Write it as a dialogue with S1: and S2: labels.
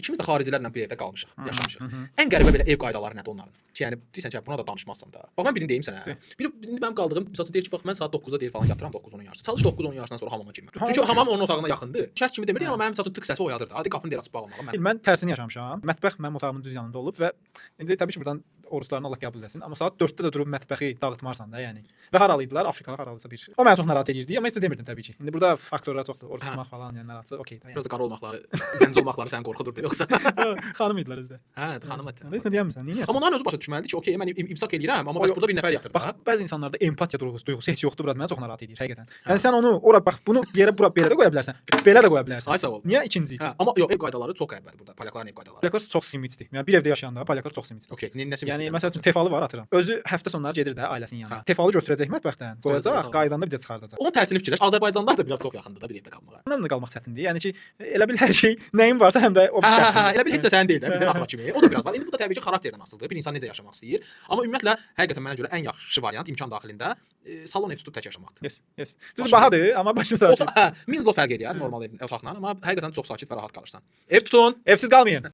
S1: İkimiz də xaricilərlə bir evdə qalmışıq, yaşamışıq. Ən qəribə belə ev qaydaları nədir onların? Ki, yəni deyirsən ki, buna da danışmazsan da. Bax, mən birini deyim sənə. Bir indi mənim qaldığım, məsəl üçün, deyir ki, bax, mən saat 9-da deyir falan yatıram, 9-10-un yarısı. Çalış 9-10 yarısından sonra hamama girmə. Çünki hamam onun otağına yaxındır. Şərt kimi demir, amma mənim, məsəl üçün, tık səsi oyadırdı. Adi qapını deyir açıb bağlamalı. Mən
S2: Mən tərsini yaşamışam. Mətbəx mənim otağımın düz yanında olub və indi təbii ki, burdan oruslarını Allah qəbul etsin. Amma saat 4-də də durub mətbəxi dağıtmarsan da, yəni. Və haralı idilər? Afrikalı haralısa bir. O məni çox narahat edirdi, amma heç də demirdim təbii ki. İndi burada faktorlar çoxdur. Orus tutmaq falan, yəni narahatçı, okey də. Yəni.
S1: Biraz da qara olmaqları, zənci olmaqları səni qorxudurdu yoxsa?
S2: Xanım idilər özdə.
S1: Hə, xanım ət.
S2: Heç nə deyəmirsən, nə edirsən?
S1: Amma onların özü başa düşməlidir ki, okey, mən imsak eləyirəm, amma bəs burada bir nəfər yatır
S2: Bax,
S1: da.
S2: bəzi insanlarda empatiya duyğusu heç yoxdur burada. Məni çox narahat edir həqiqətən. Yəni sən onu ora, bax, bunu yerə bura belə də qoya bilərsən. Belə də qoya bilərsən.
S1: Ay, sağ ol.
S2: Niyə ikinci?
S1: Hə, amma yox, ev qaydaları çox qəribədir burada. Polyakların ev qaydaları.
S2: Polyaklar çox simitsdir. Yəni bir evdə yaşayanda polyaklar çox simitsdir.
S1: Okey, nəsə
S2: Yəni məsəl üçün Tefalı var, atıram. Özü həftə sonları gedir də ailəsinin yanına.
S1: Hə.
S2: Tefalı götürəcək mətbəxdən, qoyacaq,
S1: Qoyacaq.
S2: Qayıdanda bir də çıxardacaq.
S1: Onun tərsini fikirləş. Azərbaycanlılar da biraz çox yaxındır da bir evdə qalmağa.
S2: Onlarla da qalmaq çətindir. Yəni ki, elə bil hər şey nəyin varsa həm də o
S1: Hə,
S2: bir
S1: hə, hə,
S2: şəxsin.
S1: elə bil heç də sənin deyil də, birdən axıra kimi. O da biraz var. İndi bu da təbii ki, xarakterdən asılıdır. Bir insan necə yaşamaq istəyir. Amma ümumiyyətlə həqiqətən mənə görə ən yaxşı variant imkan daxilində salon ev tutub tək yaşamaqdır.
S2: Yes. Düz, bahadır, amma başın sağ olsun.
S1: Hə, 1000 zlot fərq eləyər normal ev otaqla, amma həqiqətən çox sakit və rahat qalırsan. Ev tutun.
S2: Evsiz qalmayın.